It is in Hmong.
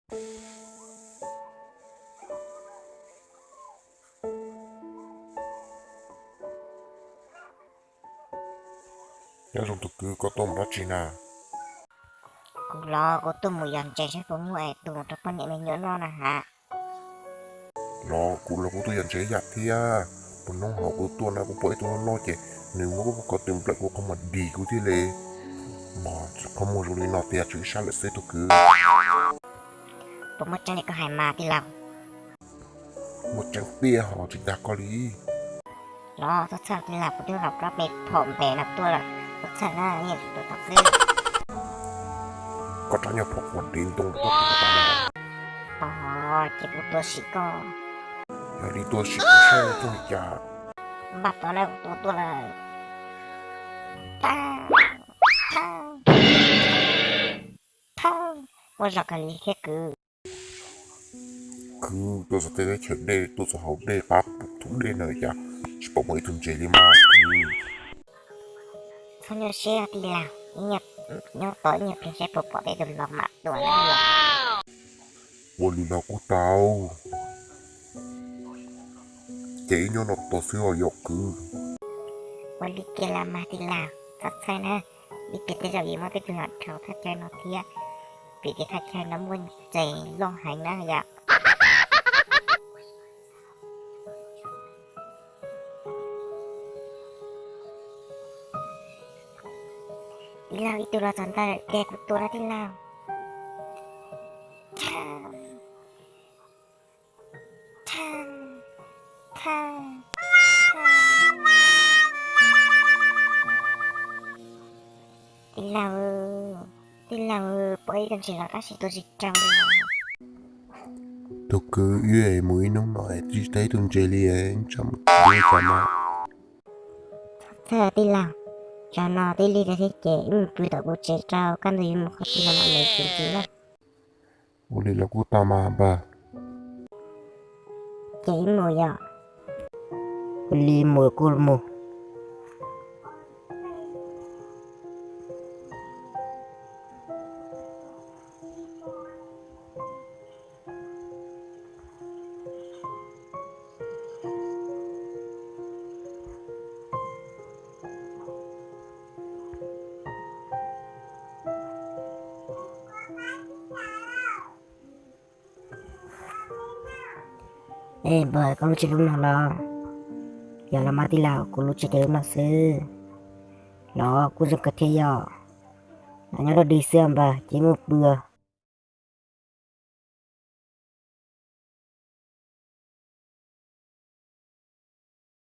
Nyob zoo tus kwv, koj tuaj mus dab tsi na? Kuv los kuv tuaj mus yos ntses saib puas muaj es tus rau poj niam me nyuam noj na has. Los kuv los kuv tuaj yos ntses yam thiab. Puag hnub hauv kuv tuaj na kuv pom ib tug loj loj ces nws muab kuv qhov twg nplawm kuv qhov muag dim kuv thiab li. Mas qhov muag zoo li no tiag tsuas ib sab lawm xwb tus kwv. Puas muaj tseeb li koj hais mas tij laug? Muaj tseeb tiag hos tsis dag koj li. Los txhob txhawj tij laug, kuv twb haus plaub pe phom npe no tuaj lawm, txhob txhawj na, yeej tuaj tom xwb. Koj rab nyuag phom quav dev ntoo tuaj. Os, ces kuv tua sim koj. Yog li tua sim kuv saib zoo li cas. Npaj tod na, kuv tua tuaj lawm. Thab, thab, thab. Muaj zog kawg li thiab kwv. Kwv, tuaj txog tej teb chaws dej, tuaj txog hauv dej qab thoob dej na cas tsis pom muaj ib tug ntses li mas kwv. Txhob nyuaj siab tij laug, nyob tos ib nyuag pliag saib puas pom tej tus los mam tua na. Ua li los kuj tau. Ces wb nyob no tos xwb os yom kwv. Ua li kiag los mas tij laug, txhob txhawj na, ib pliag tej zaum yuav muaj peb tug los dhau thaj chaw no thiab, vim tias thaj chaw no muaj ntses loj heev na yom. Tij laug, ib tug los txog ntawm tiag, kuv tua na tij laug. Tij laug, tij laug, pom ib tug ntses los tab sis tua tsis raug li. Tus kwv, wb mus ib hnub no tsis tau ib tug ntses li, tsam mus tua cas mas. Txhob txhawj tij laug, tsam no twb lig thiab ces wb mus pw tom kuv tsev rau kaj ntug yuav mus qhov twg los mam mus txiv ntxiv na. Ua li los kuj tau mas npawg. Ces wb mus yom. Ua li mus kuj mus. Es npawg, koj lub tsev lub no los? Yog los mas tij laug, kuv lub tsev ces lub no xwb. Los kuj zoo kawg thiab yom. Nyob dog dig xwb npawg, ces mus pw.